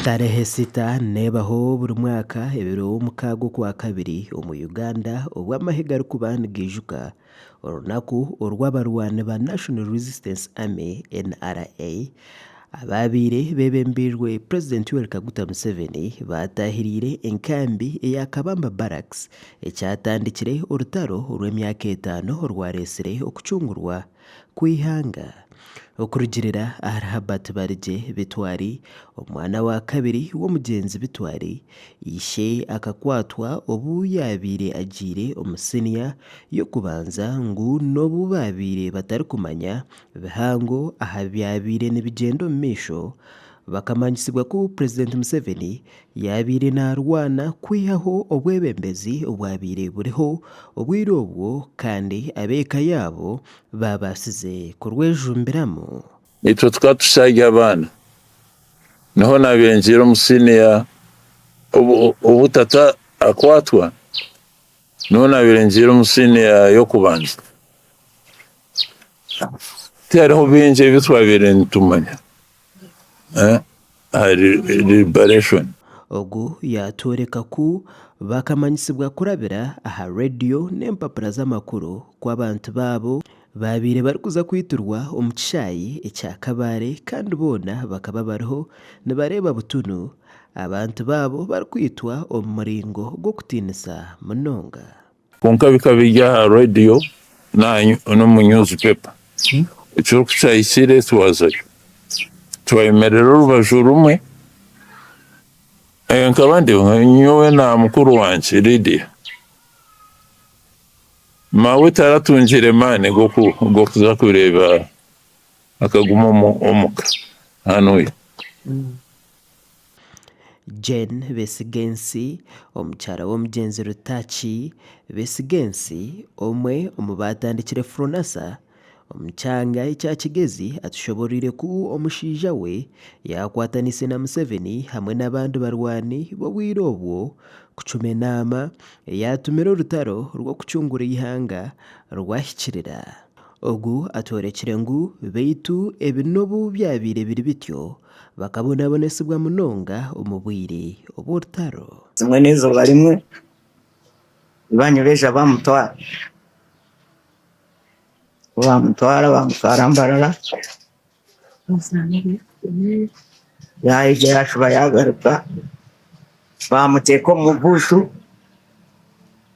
Tarehe sita neebaho buri mwaka ebiro mukaaga Okwakabiri omu Uganda obu amahe garikuba nigaijuka orunaku oru abarwani ba National Resistance Army, NRA, abaabaire beebembeirwe Purezidenti Yoweri Kaguta Museveni baataahiriire enkambi eya Kabamba Barracks ekyatandikire orutaro rw'emyaka etaano orwareetsire okucungurwa kw'eihanga. Okurugiirira ahari Herbert Barigye Bitwari, omwana wa kabiri w'omugyenzi Bitwari, ishe akakwatwa obu yaabaire agiire omu siniya y'okubanza ngu n'obu baabaire batarikumanya bihango aha byabaire nibigyenda omu maisho, bakamanyisibwa ku Purezidenti Museveni Yaabaire naarwana kwihaho obwebembezi obwabaire buriho obwire obwo kandi ab'eka yaabo baabaasize kurwejumbiramu. Itwe tukaba tukyari abaana, niho naabaire ngiire omu siniya obu tata akwatwa, niho naabaire ngiire omu siniya y'okubanza. Tihariho bingi ebi twabaire nitumanya. Ahari liberation. Ogu yaatworeka ku bakamanyisibwa kurabira aha rediyo n'empapura z'amakuru ku abantu baabo baabaire barikuza kwitirwa omu kishaayi ekya Kabale kandi boona bakaba bariho nibareeba butunu abantu baabo barikwitwa omu muringo gw'okutiinisa munonga. Kwonka bikaba biri aha rediyo n'omu newspaper. Ekiro ku kyahikire twazayo. Twayemerera orubaju rumwe, nkaba ndi nyowe na mukuru wangye Lydia. Maawe taratungire maani g'okuza kureeba, akaguma omuka hanuya. Jane Besigensi, omukyara w'omugyenzi Rutaaki Besigensi, omwe omu baatandikire Fronasa omu kyanga ekya Kigezi atushoboreire ku omushaija we yaakwataniise na Museveni hamwe n'abandi barwani b'obwire obwo kucuma enaama eyaatumire orutaro rw'okucungura eihanga rwahikirira. Ogu atworekire ngu beitu ebi n'obu byabaire biri bityo, Bakabonabonesibwa munonga omu bwire obw'orutaro. Zimwe n'eizooba rimwe banyu baija bamutwara, ku bamutwara bamutwara Mbarara, yaija yashuba yagaruka, bamuteeka omu buutu,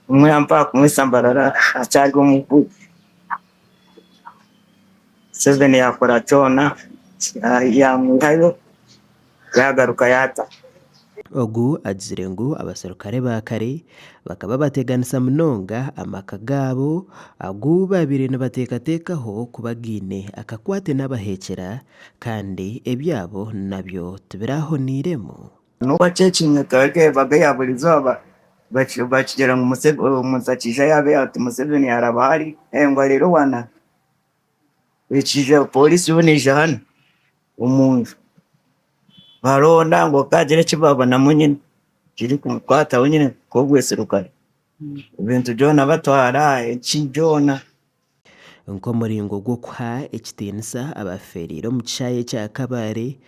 omwe bakumwisa Mbarara akyari omu buutu. Museveni yakora kyona yamwihayo yagaruka yata. Ogu agizire ngu abaserukare ba kare bakaba bateganisa munonga amaka gaabo agu baabaire nibateekateekaho kuba gaine akakwate n'abaheekyera kandi ebyabo nabyo tibirahoniiremu. N'obu bakyekinyika embaga ya buri izooba bakigira ngu omuntu akiija yaaba ati Museveni yaraba hari ngu areebe wana Ekiija pooriisi yoona eija hanu omu nju baronda ngu hakagira eki babonamu nyine ekirikumukwataho nyine nk'obwesirikare ebintu byona batwara eki byona. Nk'omuringo gw'okuha ekitiinisa abafeereire omu kishaayi ekya Kabale,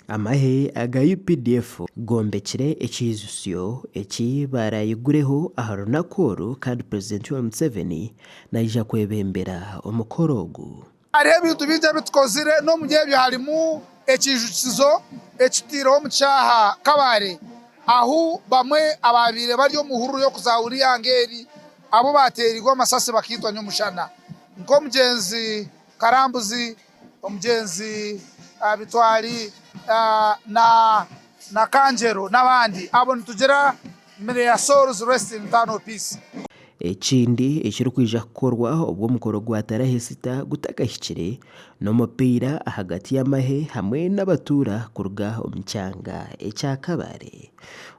amahe aga UPDF gombekire ekiijutsyo eki baarayigureho aha runaku oru kandi Purezidenti Yoweri Museveni Naija kwebembera omukoro ogu. Hariho ebintu bingi ebi tukozire, n'omuri ebyo harimu ekiijukizo eki tutaireho omu kishaaha Kabale ahu bamwe abaabaire bari omu hururu y'okuzaahura eihanga eri abu baateereirwe amasasi bakaitwa nyomushana nk'omugyenzi Karambuzi, omugyenzi Bitwari na Kangyero n'abandi. Abo nitugira May their souls rest in eternal peace. Ekindi ekirikwija kukorwa obwo omukoro gwa Tarahesita gutakahikire, n'omupiira ahagati y'amahe hamwe n'abatuura kuruga omu kyanga ekya Kabale.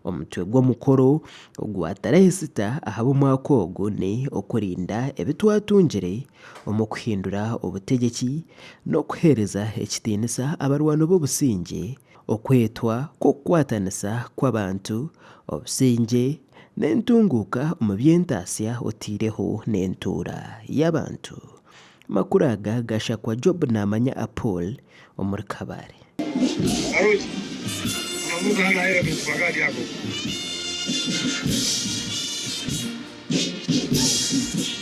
Omutwe gw'omukoro ogwa Tarahesita ahabw'omwaka ogu ni okurinda ebi twatungire omu kuhindura obutegyeki n'okuheereza ekitiinisa abarwani b'obusingye, Okwetwa kw'okukwatanisa kw'abantu, obusingye, n'entunguuka omu by'entaasya otaireho n'entuura y'abantu. Amakuru aga gashakwa Job Namanya Apol omuri Kabale. Mabuza hana hela tukupaga yako.